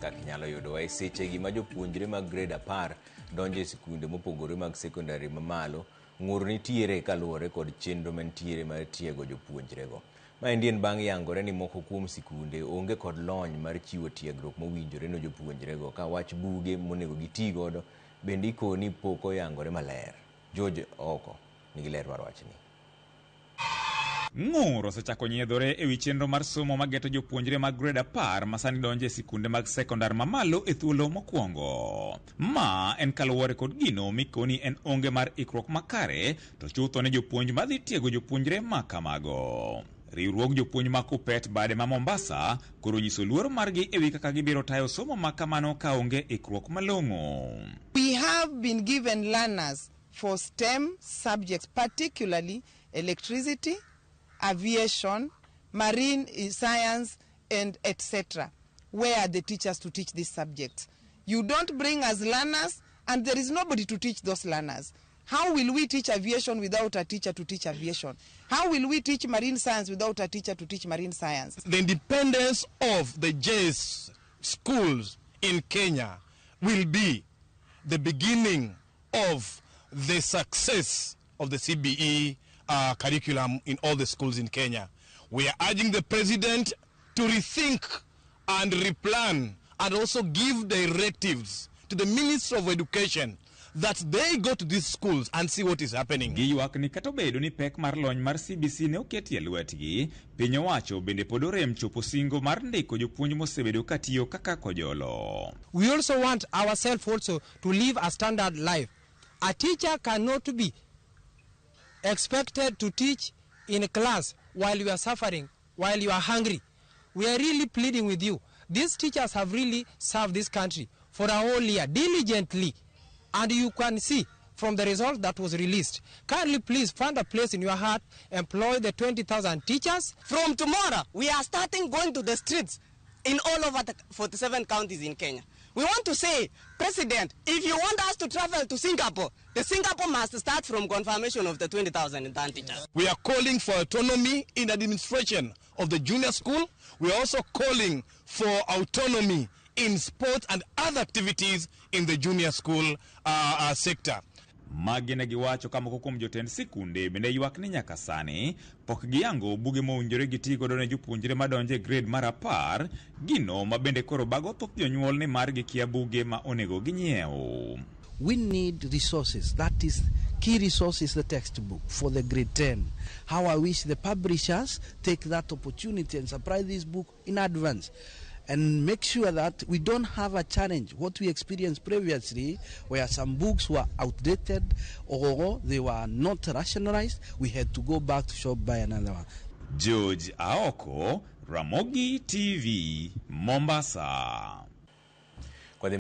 Kaka inyalo yudowa e sechegi ma jopuonjre mag grade 10 donjo e sikunde mopogore mag sekondari mamalo, ng'ur nitiere kaluwore kod chenro mantiere mar tiego jopuonjrego. Maendi en bang' yangore ni moko kuom sikunde onge kod lony mar chiwo tiegruok mowinjore ne jopuonjrego ka wach buge monego giti godo bende ikoni pok oyangore maler. George Oko nigi ler mar wachni. Ng'ur osechako nyiedhore e wi chenro mar somo mageto jopuonjre mag grade 10 ma sani donjo e sikunde mag sekondar mamalo e thuolo mokwongo. Ma en kaluwore kod gino mikoni en onge mar ikruok makare to chutho ne jopuonj madhi tiego jopuonjre ma kamago. Riwruog jopuonj ma Kuppet bade ma Mombasa koro nyiso luoro margi e wi kaka gibiro tayo somo ma kamano ka onge ikruok malong'o. We have been given learners for STEM subjects, particularly electricity, aviation, marine science, and etc. Where are the teachers to teach these subjects? You don't bring us learners, and there is nobody to teach those learners. How will we teach aviation without a teacher to teach aviation? How will we teach marine science without a teacher to teach marine science? The independence of the JS schools in Kenya will be the beginning of the success of the CBE curriculum in all the schools in Kenya. We are urging the president to rethink and replan and also give directives to the Minister of Education that they go to these schools and see what is happening. Giywak ni kata obedo ni pek mar lony mar CBC ne oketi e lwetgi, piny owacho bende pod orem chopo singo mar ndiko jopuonj mosebedo katiyo kaka kojolo. We also want ourselves also to live a standard life. A teacher cannot be expected to teach in class while you are suffering, while you are hungry. We are really pleading with you. These teachers have really served this country for a whole year diligently. And you can see from the result that was released. Kindly please find a place in your heart, employ the 20,000 teachers. From tomorrow, we are starting going to the streets in all over the 47 counties in Kenya. We want to say, President, if you want us to travel to Singapore, the Singapore must start from confirmation of the 20,000 intern teachers. We are calling for autonomy in administration of the junior school. We are also calling for autonomy in sports and other activities in the junior school sector. Magi ne giwacho ka moko kuom jotend sikunde bende ywak ni nyaka sani pok giyango buge mowinjore giti godo ne jopuonjre madonjo e grade mar 10, gino ma bende koro bago thoth jonyuol ni mar gikia buge ma onego ginyiew. We need resources. That is, key resource is the textbook for the grade 10. How I wish the publishers take that opportunity and supply this book in advance and make sure that we don't have a challenge, what we experienced previously, where some books were outdated or they were not rationalized. We had to go back to shop, buy another one. George Aoko, Ramogi TV, Mombasa.